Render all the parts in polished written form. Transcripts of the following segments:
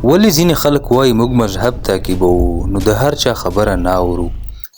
ولې ځینې خلک وایي موږ مذهب تعقیبوو نو د هر چا خبره نه اورو،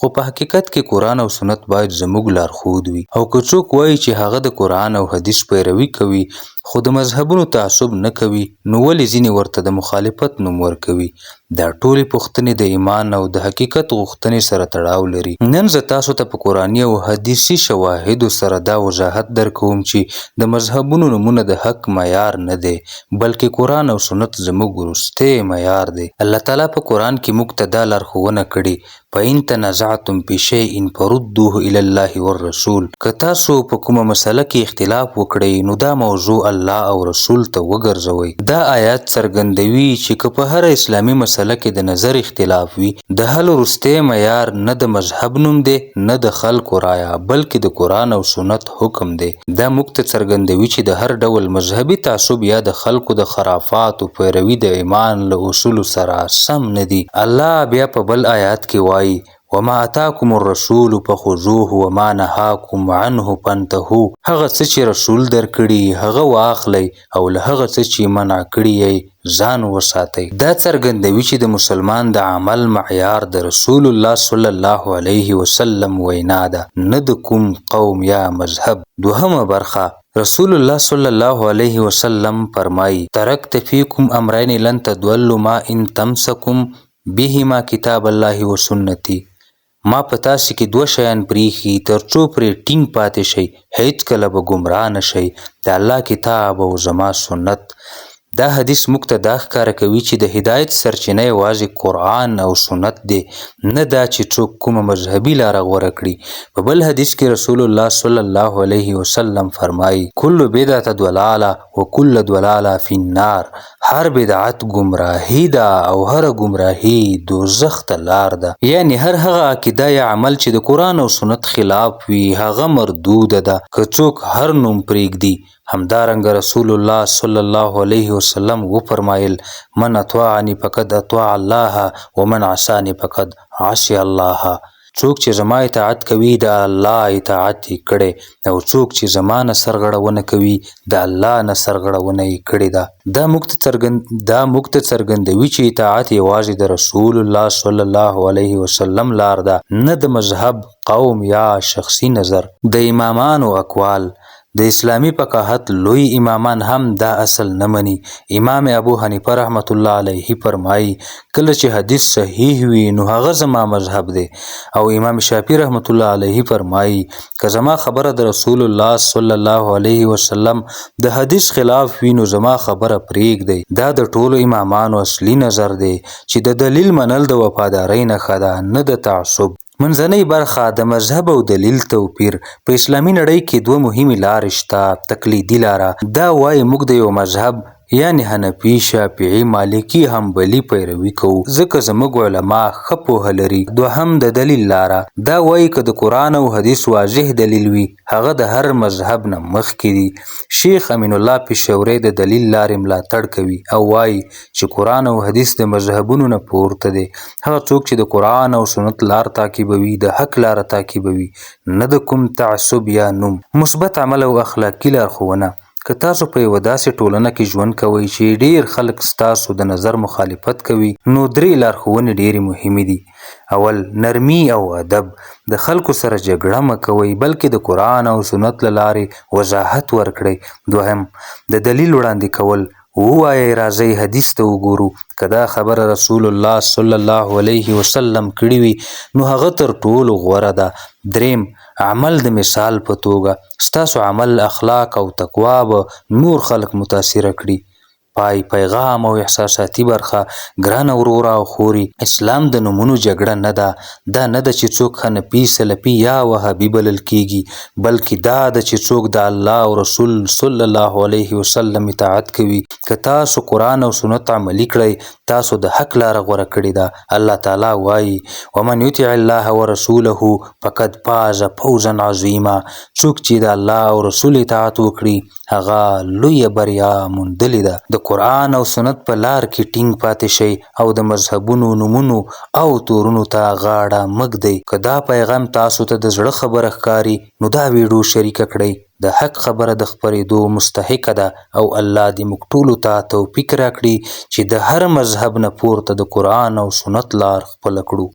خو په حقیقت کې قرآن او سنت باید زموږ لارښود وي. او که څوک وایي چې هغه د قرآن او حدیث پیروي کوي خو د مذهبونو تعصب نه کوي، نو ولې ځینې ورته د مخالفت نوم ورکوي؟ دا ټولې پوښتنې د ایمان او د حقیقت غوښتنې سره تړاو لري. نن زه تاسو ته په قرآني او حدیثي شواهدو سره دا وضاحت درکوم چې د مذهبونو نومونه د حق معیار نه دی، بلکې قرآن او سنت زموږ وروستی معیار دی. الله تعالی په قرآن کې موږ ته دا لارښوونه کړې، فإن تنازعتم في شيء فردوه إلى الله والرسول، که تاسو په کومه مسئله کې اختلاف وکړئ نو دا موضوع الله او رسول ته وګرځوئ. دا آیات څرګندوي چې که په هره اسلامي مسئله کې د نظر اختلاف وي، د حل وروستی معیار نه د مذهب نوم دی، نه د خلکو رایه، بلکې د قرآن او سنت حکم دی. دا موږ ته څرګندوي چې د هر ډول مذهبي تعصب یا د خلکو د خرافاتو پیروي د ایمان له اصولو سره سم نه دي. الله بیا په بل آیات کې وايي، وما اتاکم الرسول فخذوه وما نهاکم عنه فانتهو، هغه څه چې رسول درکړي هغه واخلئ او له هغه څه چې منع کړي یئ ځان وساتئ. دا څرګندوي چې د مسلمان د عمل معیار د رسول الله صلی الله علیه وسلم وینا ده، نه د کوم قوم یا مذهب. دوهمه برخه، رسول الله صلی الله علیه وسلم فرمایي، ترکت فیکم امرین لن تضلوا ما ان تمسکم بهما کتاب الله وسنتي، ما په تاسې کې دوه شیان پرېښي، تر څو پرې ټینګ پاتې شئ، هېڅکله به ګمراه نه شئ، د الله کتاب او زما سنت. دا حدیث موږ ته دا ښکاره کوي چې د هدایت سرچینه یوازې قرآن او سنت دی، نه دا چې څوک کومه مذهبي لاره غوره کړي. په بل حدیث کې رسول الله صلی الله علیه وسلم فرمایي، کل بدعة ضلاله وکل ضلاله فی النار، هر بدعت ګمراهي ده او هره ګمراهي دوزخ ته لار ده. یعنې هر هغه عقیده یا عمل چې د قرآن او سنت خلاف وي هغه مردوده ده، که څوک هر نوم پرېږدي. همدارنګه رسول الله صلی الله علیه وسلم وفرمایل، من اطاعنی فقد اطاع الله ومن عصانی فقد عصی الله، څوک چې زما اطاعت کوي د الله اطاعت یې کړی او څوک چې زما نه سرغړونه کوي د الله نه سرغړونه یې کړې ده. دا موږ ته څرګند دا موږ ته څرګندوي چې اطاعت یوازې د رسول الله صلی الله علیه وسلم لار ده، نه د مذهب، قوم یا شخصي نظر. د امامانو اقوال، د اسلامي فقاهت لوی امامان هم دا اصل نه مني. امام ابو حنیفه رحمة الله علیه فرمايي، کله چې حدیث صحیح وي نو هغه زما مذهب دی. او امام شافعي رحمة الله علیه فرمايي، که زما خبره د رسول الله صلی الله علیه وسلم د حدیث خلاف وي نو زما خبره پرېږدئ. دا د ټولو امامانو اصلي نظر دی چې د دلیل منل د وفادارۍ نښه ده، نه د تعصب. منځنۍ برخه، د مذهب او دلیل توپیر. په اسلامي نړۍ کې دوه مهمې لارې شته، تقلیدي لاره، دا وايي موږ د یوه مذهب یعنې حنفي، شافعي، مالکي، حنبلي پیروي کوو، ځکه زموږ علما ښه پوهه لري. دوهم، د دلیل لاره، دا وايي که د قرآن او حدیث واضح دلیل وي، هغه د هر مذهب نه مخکې دي. شیخ امین الله پېښوری د دلیل لارې ملاتړ کوي او وايي چې قرآن او حدیث د مذهبونو نه پورته دی. هغه څوک چې د قرآن او سنت لار تعقیبوي، د حق لاره تعقیبوي، نه د کوم تعصب یا نوم. مثبت عمل او اخلاقي لارښوونه، که تاسو په یوه داسې ټولنه کې ژوند کوئ چې ډېر خلک ستاسو د نظر مخالفت کوي، نو درې لارښوونې ډېرې مهمې دي. اول، نرمي او ادب، د خلکو سره جګړه مه کوئ، بلکې د قرآن او سنت له لارې وضاحت ورکړئ. دوهم، د دلیل وړاندې کول، ووایئ راځئ حدیث ته وګورو، که دا خبره رسول الله صلی الله علیه وسلم کړې وي نو هغه تر ټولو غوره ده. دریم، عمل د مثال په توګه، ستاسو عمل، اخلاق او تقوا به نور خلک متاثره کړي. پای پیغام او احساساتي برخه، ګرانه وروره او خورې! اسلام د نومونو جګړه نه ده، دا نه ده چې څوک حنفي، سلفي یا وهابي بلل کېږي، بلکې دا ده چې څوک د الله او رسول صلی الله علیه وسلم اطاعت کوي. که تاسو قرآن او سنت عملي کړئ، تاسو د حق لاره غوره کړې ده. الله تعالی وايي، ومن یطع الله ورسوله فقد فاز فوزا عظیما، څوک چې د الله او رسول اطاعت وکړي، هغه لویه بریا موندلې ده. د قرآن او سنت په لار کې ټینګ پاتې شئ او د مذهبونو نومونو او تورونو ته غاړه مه ږدئ. که دا پیغام تاسو ته د زړه خبره ښکاري، نو دا ویډیو شریکه کړئ، د حق خبره د خپرېدو مستحقه ده او الله دې موږ ټولو ته توفیق راکړي چې د هر مذهب نه پورته د قرآن او سنت لار خپله کړو.